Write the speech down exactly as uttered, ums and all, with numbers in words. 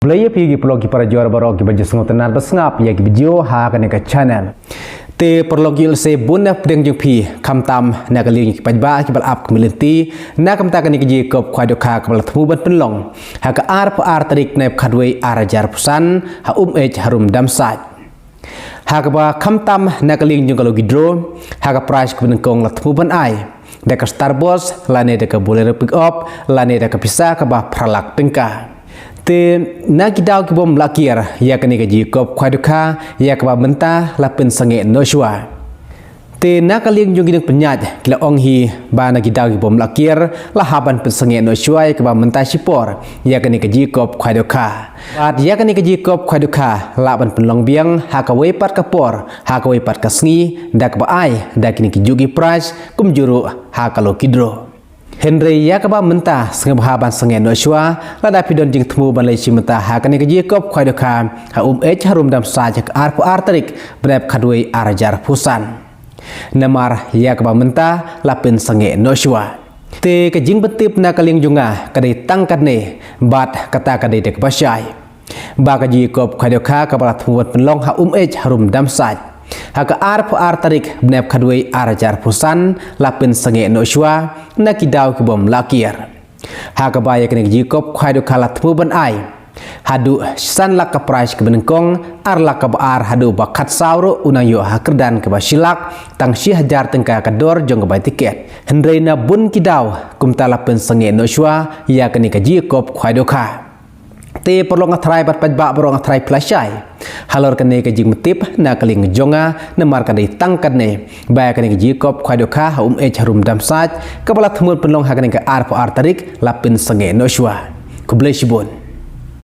Khublei ïa phi ki paralok ki parajor baroh kiba ju sngewtynnat bad sngap ïa ki video ha kane ka channel. Te paralok, ïoh lehse bun na pdeng jong phi, khamtam na ka liang ki paidbah kiba la ap ka mih lynti na ka bynta kane ka jingïakob khwai dohkha kaba la thmu ban pynlong ha ka arphew ar tarik bnai khatwei ar hajar arphew san ha Umej harum Damsait. Ha kaba khamtam na ka liang jong ka lucky draw, ha ka prize kaba nyngkong la thmu ban ai da ka Star Bus lane da ka Bolero Pickup lane da ka pisa kaba phra lak tyngka. Te na ki daw ki bym lah kiar ïa kane ka jingïakob khwai dohkha ïa kaba mynta la pynsangeh noh shuwa. Te na ka liang jong ki nongpynïaid ki la ong hi ba na ki daw ki bym lah kiar la hap ban pynsangeh noh shuwa ïa kaba mynta shipor ïa kane ka jingïakob khwai dohkha. Bad ïa kane ka jingïakob khwai dohkha lah ban pynlong biang ha kawei pat ka por, ha kawei pat ka sngi, da kaba ai da kine ki juh ki prize kumjuh ruh ha ka lucky draw. Hynrei ïa kaba mynta sngewbha ban sangeh noh shuwa, lada phi don jingthmu ban leit shim bynta ha kane ka jingïakob khwai dohkha ha Umej harum Damsait ha ka arphew ar tarik bnai khatwei ar hajar arphew san. Namar ïa kaba mynta la pynsangeh noh shuwa. Te ka jingpyntip na ka liang jong nga ka dei tang katne, bad kata ka dei da kaba shai ba ka jingïakob khwai dohkha kaba la thmu ban pynlong ha Umej harum Damsait ha ka arphew ar tarik bnai khatwei ar hajar arphew san la pynsangeh noh shuwa na ki daw ki bym lah kiar. Ha kaba ïa kane ka jingïakob khwai dohkha la thmu ban ai haduh san lak ka prize kaba nyngkong, ar lak kaba ar haduh ba khatsaw ruh u nang ïoh ha kyrdan kaba shi lak, tang shi hajar tyngka ka dor jong ka bai tiket. Hynrei na bun ki daw kumta la pynsangeh noh shuwa ïa kane ka jingïakob khwai dohkha. Te paralok nga trai bad paidbah baroh nga trai phi la shai halor kane ka jingpyntip na ka liang jong nga, namar ka dei tang katne ba ïa kane ka jingïakob khwai dohkha ha Umej harum Damsait kaba la thmu ban pynlong ha kane ka arphew ar tarik la pynsangeh noh shuwa. Khublei shibun.